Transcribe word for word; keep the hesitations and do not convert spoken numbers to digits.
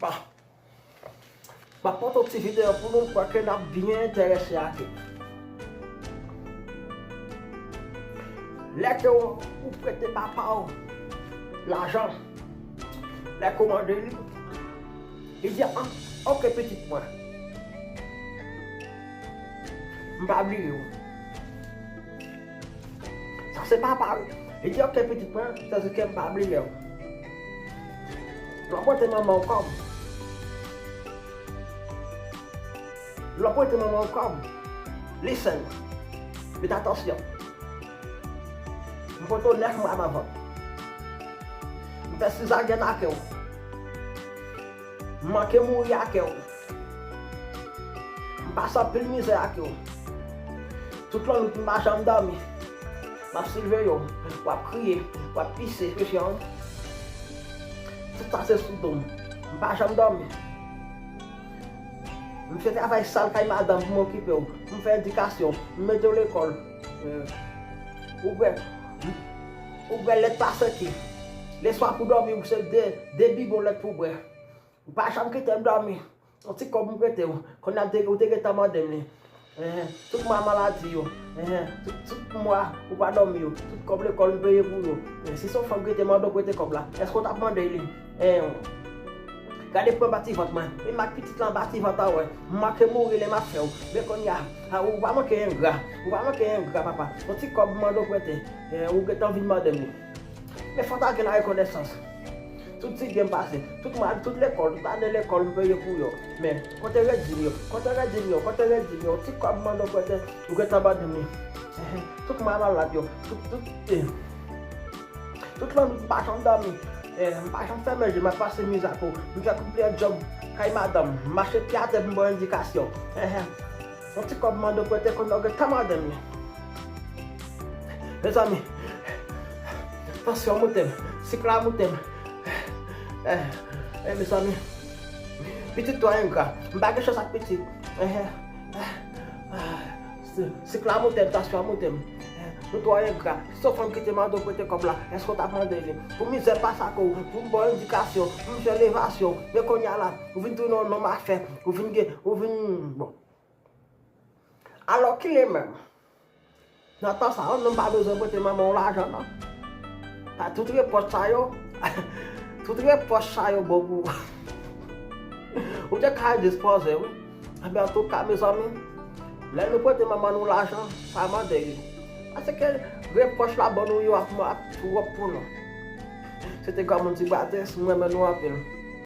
Bon, m ap pote yon ti videyo pou nou, m kwè ke n ap byen enterese ak li. Lè ke w, ou prete papa w lajan, lè ke w mande li, li di, "Ah, ok, pitit mwen, m pa bliye w." Sa se papa wi. Li di, "Ok, pitit mwen, sa se ke m pa bliye w." Lè w prete manman w kòb, lè w prete manman w kòb, listen, met atansyon. M pote w nèf mwa nan vant. M fè sizaryen ak ou. M manke mouri ak ou. M pase anpil mizè ak ou. Tout lannwit m pa janm dòmi. M ap silve yo. W ap kriye, w ap pise, mesye an. Tout sa se sou do m. M pa janm dòmi. M fè travay sal kay madanm pou m okipe w. M fè edikasyon, m mete w lekòl. Eh, ou wè, ou wè lèt pa seke. Leswa pou dòmi, ou se de, de bibon lèt pou bwè. Ou pa janm kite m dòmi. Yon ti kòb m prete w. Kounye a ou te, ou te gentan mande m li. Enhen, tout mwa maladi yo. Enhen, tout, tout mwa ou pa dòmi yo. Tout kòb lekòl m peye pou yo. Eh, si se yon fanm ki te mande w prete kòb la, èske w t ap mande li? Enhen. Gade pou mwen bati vant mwen. Men m ak pitit lan bati vant an wè. M manke mouri lè m ap fè w. Men kounye a, a, ou pa manke engra. Ou pa manke engra, papa. Yon ti kòb m mande w prete. Eh, ou gentan vin mande m li. Men fò ta gen larekonesans. Tout ti byen m pase, tout mwa, tout lekòl, tout ane lekòl m peye pou yo. Men, kote redi m yo, kote redi m yo, kote redi m yo, ti kòb m mande w prete, ou gentan abandone m. Tout mwa malad yo, tout, tout, eh, tout lannwit m pa janm dòmi. Eh, m pa janm fèmen je, m ap pase mizè ak ou. M fè konplè djòb kay madanm, m mache pye atè pou m ba w endikasyon. Yon ti kòb m mande w prete, kounye a ou gentan mande m li. Mezanmi, tansyon moute m, sik la moute m. Eh, eh, mezanmi, pitit twò engra. M pa gen chans ak pitit. Eh, eh, eh, si-, sik la moute m, tansyon moute m. Eh, nou twò engra. Si se yon fanm ki te mande w prete kòb la, èske w t ap mande li? Pou mizè pase ak ou, pou m ba w endikasyon, pou m fè levasyon. Men kounye a la, ou vin tounen yon nonm afè, ou vin gen, ou vin, bon. Alò kilè menm? Nan tan sa yo, nonm pa bezwen prete manman w lajan non. Pa tout repwòch sa yo, tout repwòch sa yo bon pou ou. Ou te ka dispoze wi. Enben, antouka, mezanmi, lè nou prete manman nou lajan, pa mande li. Paske repwòch la ban nou yo ap, ap twòp pou nou. Se te granmoun Ti Bradens, m renmen nou anpil.